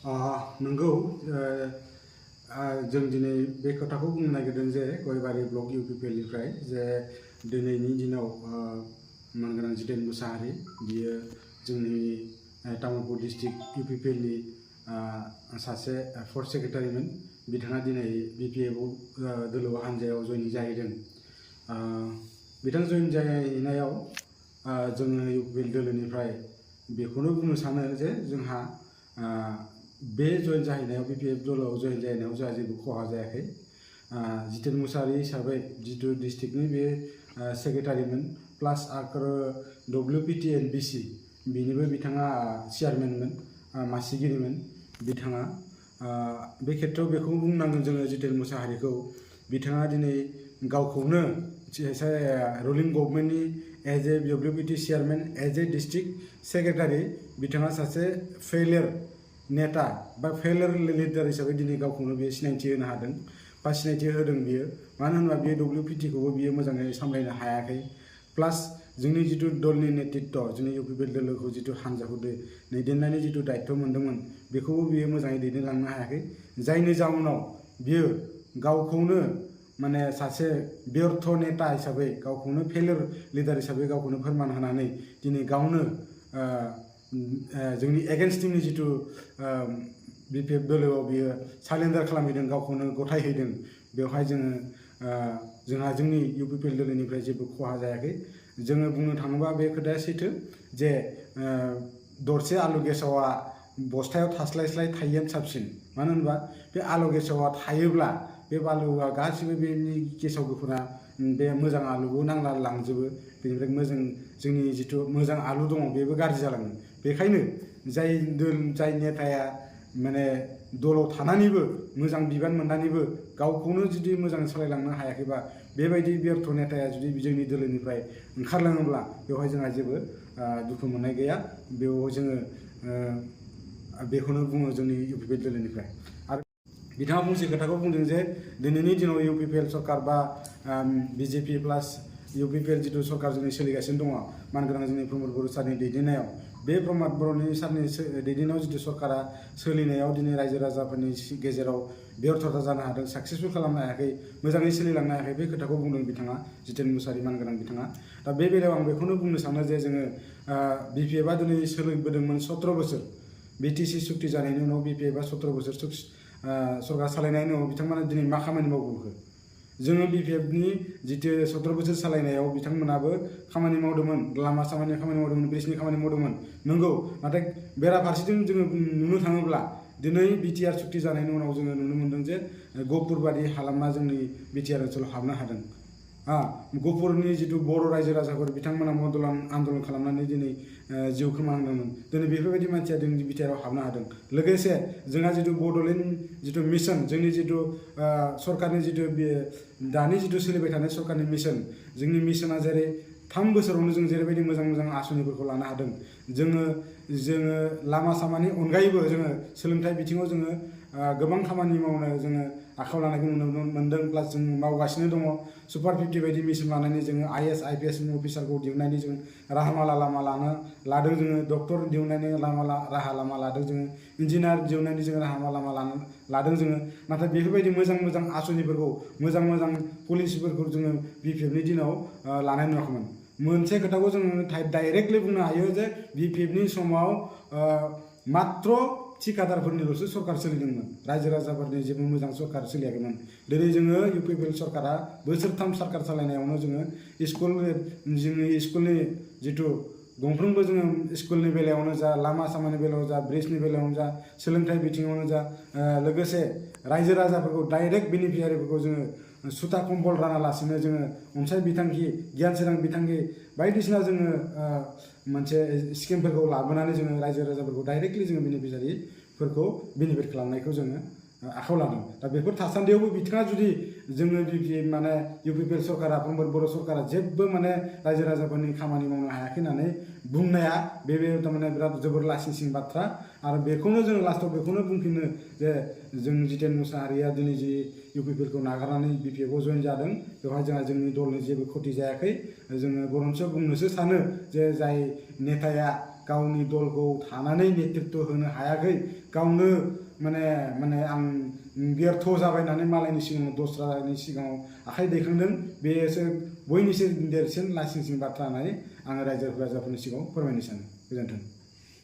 नंगौ जों दिनै बे खोथाखौ बुंनो नागिरदों जे गयबारि ब्लक इउपिपिएलनिफ्राय जे दिनैनि दिनाव मानगोनां जितेन मुसाहारि बियो जोंनि तामुलपुर डिस्ट्रिक्ट इउपिपिएलनि सासे फर्थ सेक्रेटारिमोन। बिथाङा दिनै बिपिएफ दोलो हान्जायाव जयनिं जाहैदों। बिथां जयेन जाहैनायाव जोङो इउपिपिएल दोलोनिफ्राय बेखौनो बुंनो सानो जे जोंहा बे जयेन जाहैनायाव बिपिएफ दोलोआव जयेन जाहैनायाव जोंहा जेबो खहा जायाखै। जितेन मुसाहारि हिसाबै जितु डिस्ट्रिक्टनि बे सेक्रेटारिमोन प्लास आरो WPT एन्ड BC बिनिबो बिथाङा चेयारमेनमोन, मासिगिरिमोन बिथाङा। बे खेत्रआव बेखौ बुंनांगोन जोङो जितेन मुसाहारिखौ बिथाङा दिनै गावखौनो रुलिं गभर्नमेन्टनि as a WPT chairman as a district secretary बिथाङा सासे फेलियर नेता बा फेलियर लिडार हिसाबै दिनै गावखौनो बियो सिनायथि होनो हादों बा सिनायथि होदों बियो। मानो होनोबा बियो WPTखौबो बियो मोजाङै सामलायनो हायाखै। प्लास जोंनि जितु दलनि नेतृत्व जोंनि इउपिपिएल दोलोखौ जितु हान्जाखौ दैदेननायनि जितु दायित्व मोन्दोंमोन बेखौबो बियो मोजाङै दैदेनलांनो हायाखै। जायनि जाउनाव बियो गावखौनो माने सासे व्यर्थ नेता हिसाबै गावखौनो फेलियर लिडार हिसाबै गावखौनो फोरमान होनानै दिनै गावनो जोंनि एगेन्स्ट टीमनि जितु बिपिएफ दोलोआव बियो सारेन्डार खालामहैदों, गावखौनो गथायहैदों। बेवहाय जोंहा जोंनि इउपिपिएल दोलोनिफ्राय जेबो खहा जायाखै। जोङो बुंनो थाङोबा बे खोथाया सैथो जे दरसे आलु गेसावा बस्थायाव थास्लायस्लाय थायैआनो साबसिन। मानो होनबा बे आलु गेसावा थायोब्ला बे आलुआ गासिबो बेनि गेसाव गोफोना बे मोजां आलुबो नांला लांजोबो। बेनिफ्राय मोजां जोंनि जितु मोजां आलु दङ बेबो गाज्रि जालाङो। बेखायनो जाय नेताया माने दलाव थानानैबो मोजां बिबान मोननानैबो गावखौनो जुदि मोजां सालायलांनो हायाखैबा बेबायदि व्यर्थ नेताया जुदि जोंनि दोलोनिफ्राय ओंखारलाङोब्ला बेवहाय जोंहा जेबो दुखु मोननाय गैया। बेयाव जोङो बेखौनो बुङो जोंनि इउपिपिएल दोलोनिफ्राय। आरो बिथाङा फंसे खोथाखौ बुंदों जे दिनैनि दिनाव इउपिपिएल सरकार बा BJP प्लास इउपिपिएल जितु सरकार जोंनि सोलिगासिनो दङ मानगोनां जोंनि प्रमद बर' सारनि दैदेननायाव, बे प्रमद बर' सारनि दैदेननायाव जितु सरकारा सोलिनायाव दिनै रायजो राजाफोरनि गेजेराव बेर्थता जानो हादों, साक्सेसफुल खालामनो हायाखै, मोजाङै सोलिलांनो हायाखै। बे खोथाखौ बुंदों बिथाङा जितेन मुसाहारि मानगोनां बिथाङा। दा बे बेलायाव आं बेखौनो बुंनो सानो जे जोङो बिपिएफआ दिनै सोलिबोदोंमोन 17 बोसोर। BTC सुक्ति जानायनि उनाव बिपिएफआ 17 बोसोर सरकार सालायनायनि उनाव बिथांमोना दिनै मा खामानि मावबोखो? जोङो बिपिएफनि जितु 17 बोसोर सालायनायाव बिथांमोनाबो खामानि मावदोंमोन, लामा सामानि खामानि मावदोंमोन, ब्रिजनि खामानि मावदोंमोन नंगौ। नाथाय बेराफारसेथिं जोङो नुनो थाङोब्ला दिनै बिटिआर सुक्ति जानायनि उनाव जोङो नुनो मोन्दों जे गहपुर बादि हालामा जोंनि बिटिआर ओनसोलाव हाबनो हादों। गहपुरनि जितु बर' रायजो राजाफोर बिथांमोना आन्दलन खालामनानै दिनै जिउ खोमानांदोंमोन। दिनै बेफोरबायदि मानसिया जोंनि बिटिआराव हाबनो हादों। लोगोसे जोंहा जितु बड'लेण्ड जितु मिशन, जोंनि जितु सरकारनि जितु दानि जितु सोलिबाय थानाय सरकारनि मिशन, जोंनि मिशना जेरै 3 बोसोरावनो जों जेरैबायदि मोजां मोजां आसनिफोरखौ लानो हादों। जोङो लामा सामानि अनगायैबो जोङो सोलोंथाइ बिथिङाव जोङो गोबां खामानि मावनो जोङो आखायाव लानायखौ नुनो मोन्दों। प्लास जों मावगासिनो दङ। सुपार 50 बायदि मिशन लानानै जोङो IAS IPS अफिसारखौ दिहुननायनि जों लामा लादों। जोङो डक्टर दिहुननायनि राहा लामा लादों। जोङो इन्जिनियार दिहुननायनि जोङो राहा लामा लादों जोङो। नाथाय बेफोरबायदि मोजां आसनिफोरखौ मोजां पलिसिफोरखौ जोङो बिपिएफनि दिनाव लानाय नुवाखैमोन। मोनसे खोथाखौ जोङो डाइरेक्टलि बुंनो हायो जे बिपिएफनि समाव मात्र थिकादारफोरनिल'सो सरकार सोलिदोंमोन, रायजो राजाफोरनि जेबो मोजां सरकार सोलियाखैमोन। दिनै जोङो इउपिपिएल सरकारा बोसोरथाम सरकार सालायनायावनो जोङो जोंनि स्कुलनि जितु गंफ्रोमबो जोङो स्कुलनि बेलायावनो जा, लामा सामानि बेलायाव जा, ब्रिजनि बेलायावनो जा, सोलोंथाइ बिथिङावनो जा, लोगोसे रायजो राजाफोरखौ डाइरेक्ट बेनिफिसियारिफोरखौ जोङो सुता कम्बल रानालासिनो जोङो अनसाय बिथांखि, गियान सोरां बिथांखि बायदिसिना जोङो मोनसे स्किमफोरखौ लाबोनानै जोङो रायजो राजाफोरखौ डाइरेक्टलि जोङो बेनिफिसियारिफोरखौ बेनिफिट खालामनायखौ जोङो आखायाव लादों। दा बेफोर थासान्दियावबो बिथाङा जुदि जोङो माने इउपिपिएल सरकारा प्रमद बर' सरकारा जेबो माने रायजो राजाफोरनि खामानि मावनो हायाखै होननानै बुंनाया बे थारमाने बिराद जोबोर लासिंसिं बाथ्रा। आरो बेखौनो जोङो लास्टआव बेखौनो बुंफिनो जे जों जितेन मुसाहारिया दिनै जि इउपिपिएलखौ नागारनानै बिपिएफआव जयेन जादों, बेवहाय जोंहा जोंनि दलनि जेबो खति जायाखै। जोङो बरन्स बुंनोसो सानो जे जाय नेताया गावनि दलखौ थानानै नेतृत्व होनो हायाखै गावनो माने आं व्यर्थ जाबाय होननानै मालायनि सिगाङाव दस्रानि सिगाङाव आखाइ दैखांदों बेसो बयनिख्रुइ देरसिन लासिंसिन बाथ्रा होननानै आङो रायजो राजाफोरनि सिगाङाव फोरमायनो सानो गोजोन्थों।